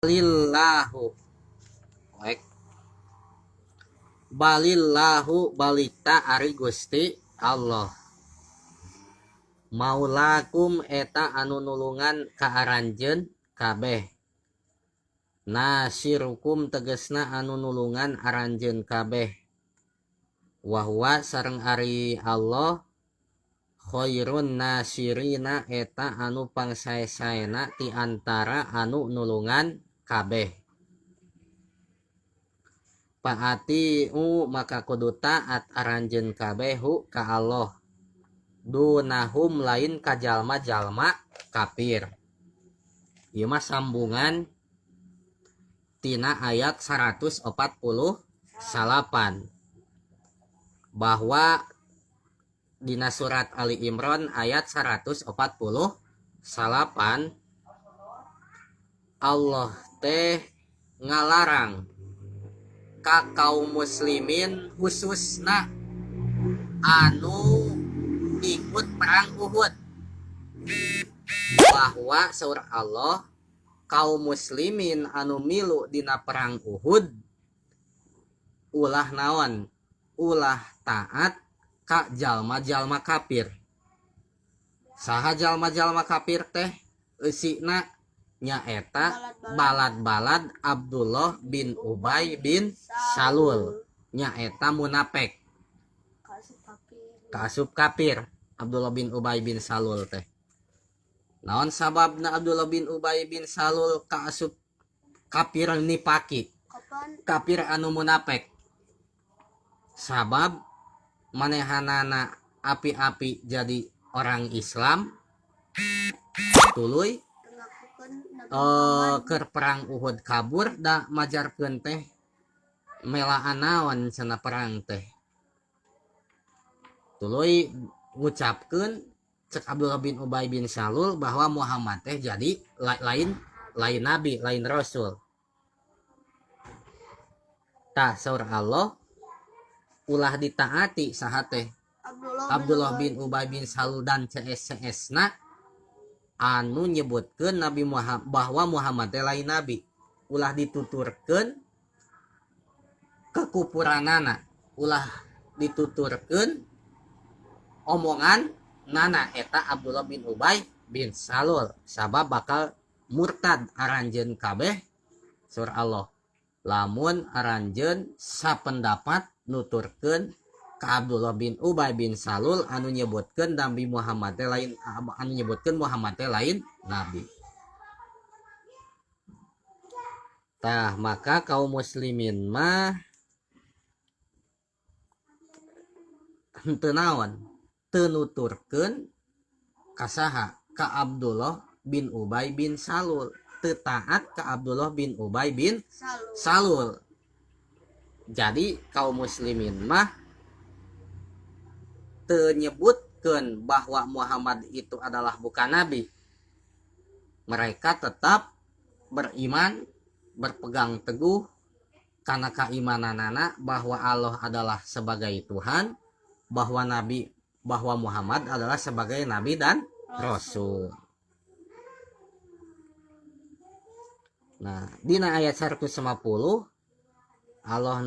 Balillahu Oek. Balillahu balikta ari Gusti Allah maulakum eta anu nulungan ka aranjeun kabeh nasirukum tegesna anu nulungan aranjeun kabeh wa huwa sareng ari Allah khairun nasirina eta anu pangsae-saena ti antara anu nulungan kabeh Fa'atiu maka kudu taat aranjeun kabeh hu ka Allah dunahum lain ka jalma-jalma kafir. Ieu mah sambungan tina ayat 149 bahwa dina surat Ali Imran ayat 148 Allah teh ngalarang ka kaum muslimin khususna anu ikut perang Uhud bahwa saur Allah kaum muslimin anu milu dina perang Uhud ulah naon ulah taat ka jalma-jalma kafir. Saha jalma-jalma kafir teh eusina nyaeta balad-balad Abdullah bin Ubay bin Salul nyaeta munafik kaasup kafir Abdullah bin Ubay bin Salul teh. Naon sababna Abdullah bin Ubay bin Salul kaasup kafir nipaki kafir anu munafik? Sabab manehanana api-api jadi orang Islam tuluy keur perang Uhud kabur da majarkeun teh melaan naon cenah perang teh tuluy ngucapkeun cek Abdullah bin Ubay bin Salul bahwa Muhammad teh jadi lain lain nabi lain rasul. Tah saur Allah ulah ditaati saha teh Abdullah bin Ubay bin Salul dan CS-CS na anu nyebutkeun Nabi Muhammad bahwa Muhammad teh lain nabi. Ulah dituturkeun kekufuranana, ulah dituturkeun omongan nana eta Abdullah bin Ubay bin Salul sabab bakal murtad aranjeun kabeh sur Allah lamun aranjeun sapendapat nuturkeun ka Abdullah bin Ubay bin Salul anu nyebutkeun Nabi Muhammad teh lain anu nyebutkeun Muhammad teh lain nabi. Tah maka kaum muslimin mah henteu naon teu nuturkeun ka saha ka Abdullah bin Ubay bin Salul teu taat ka Abdullah bin Ubay bin Salul. Jadi kaum muslimin mah teu nyebutkeun bahwa Muhammad itu adalah bukan nabi. Mereka tetap beriman, berpegang teguh karena keimananana bahwa Allah adalah sebagai Tuhan, bahwa nabi, bahwa Muhammad adalah sebagai nabi dan rasul. Nah, dina ayat 150 Allah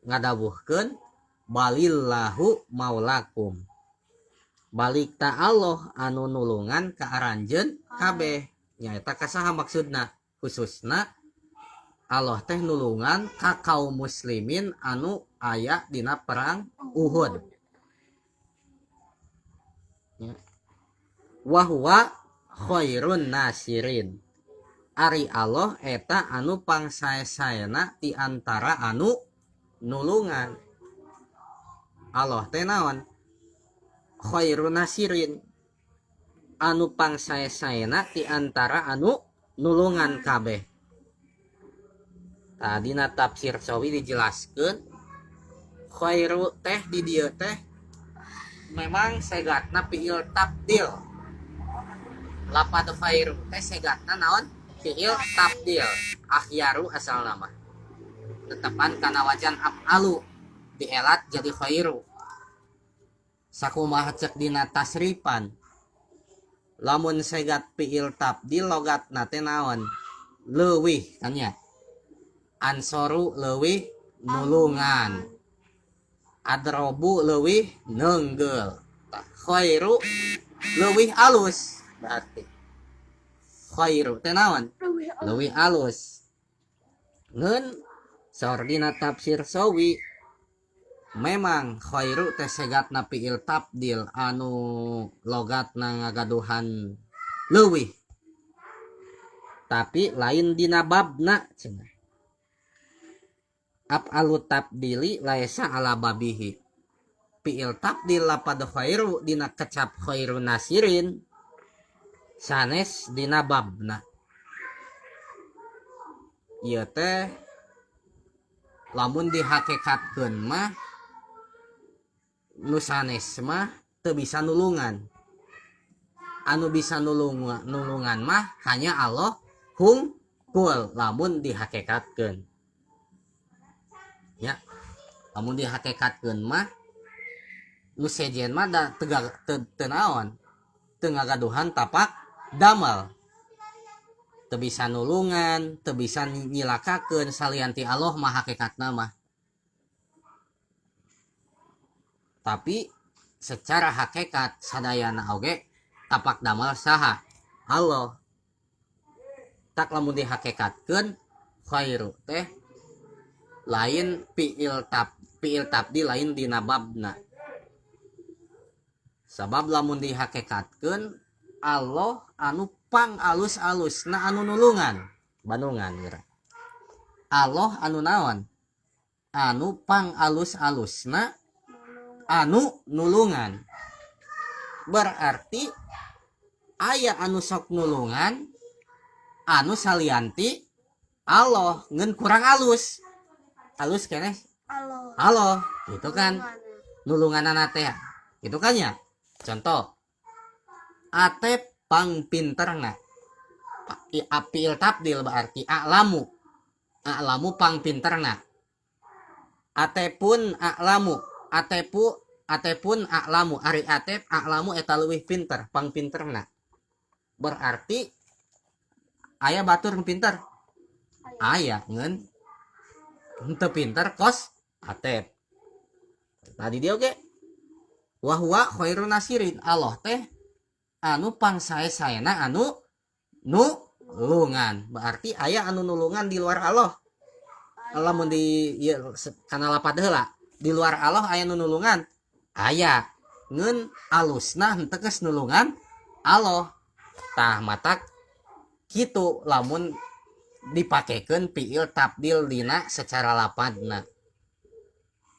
ngadawuhkeun balillahu maulakum. Balik ta Allah anu nulungan ka aranjeun kabeh. Nyaeta ka saha maksudna? Khususna Allah teh nulungan ka kaum muslimin anu aya dina perang Uhud. Ya. Wa huwa khairun nasirin. Ari Allah eta anu pangsae-saena ti antara anu nulungan. Allah teh naon? Khairun nasirin. Anu pangsae-saena ti antara anu nulungan kabeh. Tadina tafsir Sawi dijelaskeun khairu teh di dieu teh memang segatna fiil tabdil. Lapad khairu teh segatna naon? Fiil tabdil. Akhyaru asal nama. Tetepan kana wajan af'alu dielat jadi khairu. Sakumaha cek dina tasrifan. Lamun segat fiil tabdil logatna teh naon? leuwih kan nya. Ansoru leuwih nulungan. Adrobu leuwih neunggeul. Tah khairu leuwih alus berarti. Khairu teh naon? Leuwih alus. Ngeun saur dina tafsir Sawi memang khairu teh segatna fi'il tabdil anu logatna ngagaduhan leuwih. Tapi lain dina babna cenah. Af'alu tabdili laisa ala babihi. Fi'il tabdil lapad khairu dina kecap khairu nasirin sanes dina babna. Ieu teh lamun dihakekatkeun mah nu sanes mah teu bisa nulungan. Anu bisa nulungan mah hanya Allah hungkul lamun dihakekatkeun. Ya, lamun dihakekatkeun mah nu sejen mah da teu naon, teu ngagaduhan tapak damel. Teu bisa nulungan, teu bisa nyilakakeun salian ti Allah mah hakikatna mah. Tapi secara hakikat sadayana oge tapak damel saha? Allah. Tak lamun dihakikatkeun khairu teh lain fi'il tabdil lain dina babna. Sabab lamun dihakikatkeun Allah anu pang alus-alusna anu nulungan bandungan geura. Allah anu naon? Anu pang alus-alusna anu nulungan. Berarti aya anu sok nulungan anu salianti Allah ngeun kurang alus. Alus keneh Allah. Allah gitu kan. Nulunganana teh gitu kan ya. Contoh Atep pang pinterna. Fi'il tabdil berarti a'lamu. A'lamu pang pinterna. Atepun a'lamu. Atepu atepun a'lamu. Ari atep a'lamu eta leuwih pinter, pang pinterna. Berarti aya batur nu pinter. Aya ngeun henteu pinter kos atep. Tadi dia oge wa huwa khairun nasirin. Allah teh anu pangsae-saena anu nulungan. Berarti aya anu nulungan di luar Allah. Allah mun di ieu kana lapad heula. Di luar Allah aya nu nulungan. Aya ngeun alusna henteu geus nulungan Allah. Tah matak kitu lamun dipakekeun fi'il tabdil dina secara lapadna.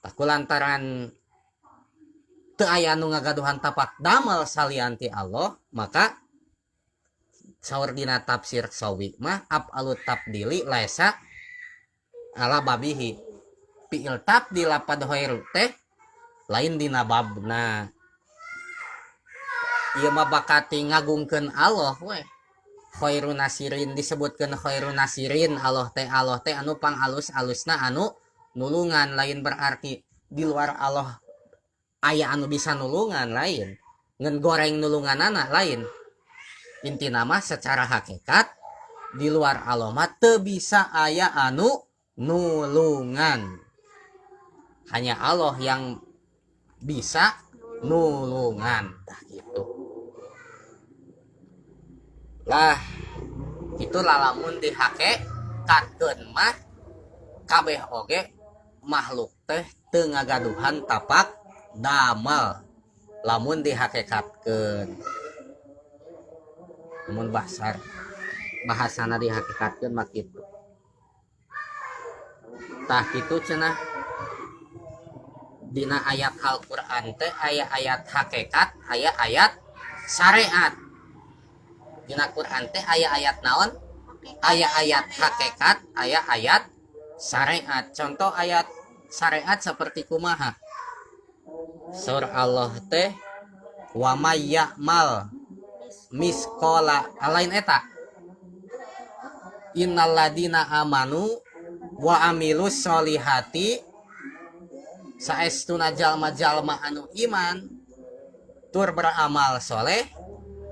Tah kulantaran teu aya anu ngagaduhan tapak damel salian ti Allah, maka saur dina tafsir Sawi mah af'alu tabdili laisa ala babihi. Fi'il tabdil lapad khairu teh lain dina babna. Ieu mah bakati ngagungkeun Allah we. Khairun nasirin disebutkeun khairun nasirin Allah teh anu pang alus-alusna anu nulungan, lain berarti di luar Allah aya anu bisa nulungan lain. Ngeun goreng nulunganana lain. Intina mah secara hakikat di luar Allah mah teu bisa aya anu nulungan. Hanya Allah yang bisa nulungan. Tah gitu. Lah itu lamun dihakikatkeun mah kabeh oge makhluk teh teu ngagaduhan tapak damel lamun dihakikatkeun. Lamun bahasana dihakikatkeun mah kitu. Tah kitu cenah dina ayat Al-Qur'an teh aya ayat hakikat, aya ayat syariat. Dina Qur'an teh aya ayat naon? Aya ayat hakikat, aya ayat syariat. Contoh ayat syariat seperti kumaha? Surah Allah teh wa may ya'mal misqala lain eta. Innal ladina amanu wa amilus solihati saestuna jalma-jalma anu iman tur beramal soleh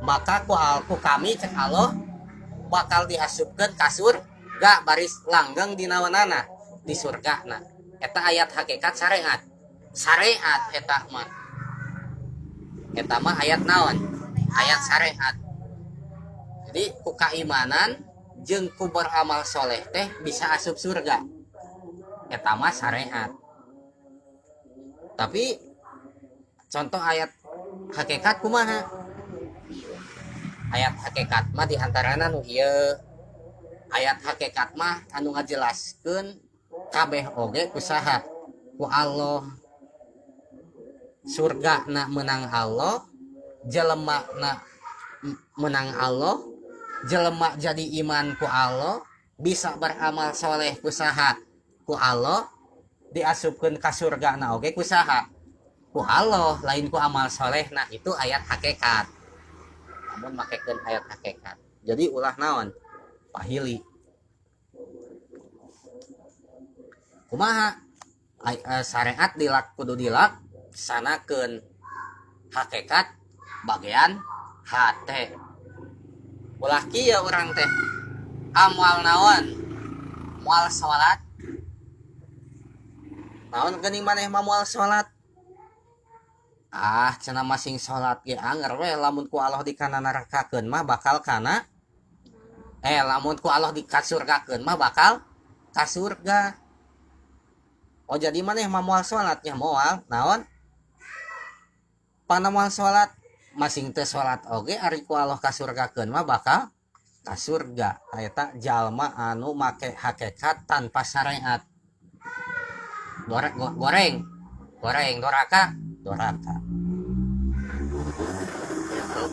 maka ku kami cek Allah bakal diasupkeun ka surga baris langgeng di naonana di surgana. Eta ayat hakikat syariat. Syariat eta mah. Eta mah ayat naon? Ayat syariat. Jadi ku kaimanan jeung ku beramal soleh teh bisa asup surga. Eta mah syariat. Tapi contoh ayat hakikat kumaha? Ayat hakikat mah diantarana nu ieu. Ayat hakikat mah anu ngajelaskeun kabeh oge ku saha? Ku Allah. Surga na menang Allah, jelema na menang Allah, jelema jadi iman ku Allah, bisa beramal soleh ku saha? Ku Allah, diasupkeun ka surga na oge ku saha? Ku Allah, lain ku amal soleh. Nah itu ayat hakikat. Namun makekeun ayat hakikat. Jadi ulah naon? Pahili. Kumaha? Syariat dilak kudu dilaksanakeun, hakikat bagian hate. Ulah kieu urang teh amal naon? Moal salat. Naon geuning maneh mah moal salat? Ah, cenah masing salat ge anger we lamun ku Allah dikana nerakakeun mah bakal kana lamun ku Allah dikasurgakeun mah bakal ka surga. Oh jadi maneh mah moal salatnya moal naon? Pana moal salat masing teu salat oge ari ku Allah kasurgakeun mah bakal ka surga. Eta jalma anu make hakikat tanpa syariat. Goreng goreng doraka doraka. Gitu.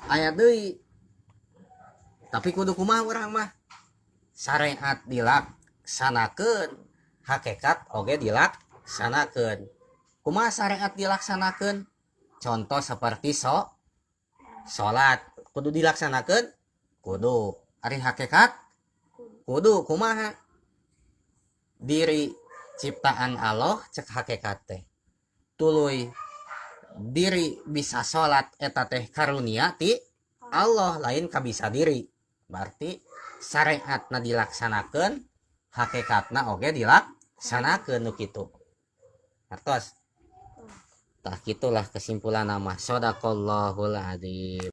Aya deui. Tapi kudu kumaha urang mah? Syariat dilaksanakeun, hakikat oge dilaksanakeun. Kumaha syariat dilaksanakeun? Contoh seperti salat kudu dilaksanakeun, kudu. Ari hakikat kudu kumaha? Diri ciptaan Allah cek hakikat teh. Tuluy diri bisa salat eta teh karunia ti Allah, lain kabisa diri. Berarti syariatna dilaksanakeun, hakikatna oge dilaksanakeun nu kitu. Artos. Tah kitulah kesimpulan nama. Shadaqallahul adzim.